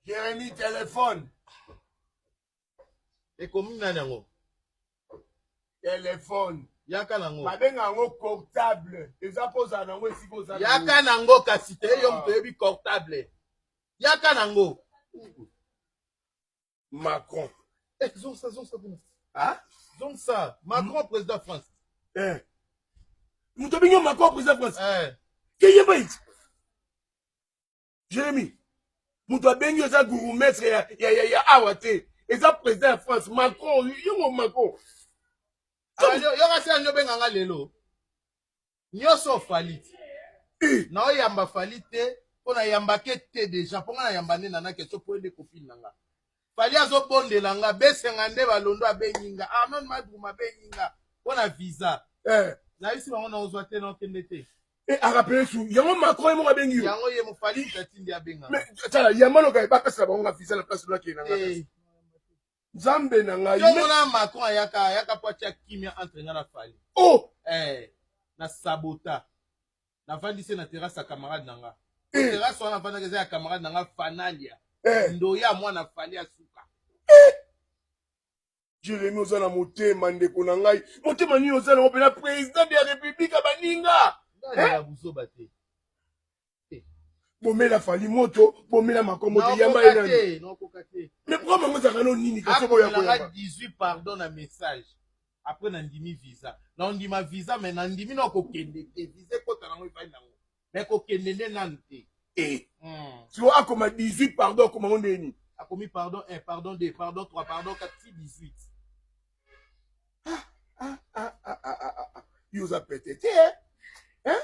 Jérémy téléphone. Ekomi nani yango? Téléphone. Yaka nango. Babenga yango portable. Eza mpo ozala nango esika oza. Yaka nango kasi te yo moto oyebi portable. Yaka nango. Macron. Eh, zongisa zongisa kuna. Ah? Zongisa. Macron président France. Eh. Moto abengi Macron président France. Eh. Keyeba iti. Jérémie, moto abengi yo eza gourmestre ya, ya, ya, ya awa te. Eza président ya France, Macron, yo mo Macron. Ah, yo kasi yango obenga nga lelo. Nyonso Fally. Eh. Naoyamba Fally te mpo nayambake te deja mpo nga nayamba nde nana question mpo ende copine na nga. Fally azobondela nga besenga nde balondo abengi nga Arnold Madrum abengi nga mpo na visa. Eh. Nayebisi bango naozwa te naokende te. Eh, arapele su yango Macron ye moko abengi yo. Yango ye mofali moto atindi abenga. Mais tala yamba loka bapesela bango nga visa na place nakende na nga. Eh. Nzambe na ngai. Yo mona Macron ayaka ayaka po atia kimia entre nga na Fally. Oh! Eh, na sabota. Navandisi na terrasse ya camarade na nga. Eh. Terrasse wana navandaki eza ya camarade na nga Fanalia. Eh. Ndoya mwana Fally ya suka. Eh. Jérémie oza na motema ndeko na ngai. Motema nini oza nango mpena président de la République ya baninga. Eh? Buzoba te. Bomela Fally moto, bomela Macron moto, yamba ye nani? Naokoka te. Mais pourquoi bango ezalaka no nini kasi oyo ya koyamba? 18 pardon na message. Après nandimi visa. Naondima visa mais nandimi na kokende te. Visa ekota nango epai nango. Mais kokende nde nanu te. Eh. Siko akoma 18 pardon akoma ngo ndeni. Akomi pardon 1, pardon 2, pardon 3, pardon 4, 6, 18. Ah, ah, ah, ah, ah, ah. Yo oza pete te, eh? Hein?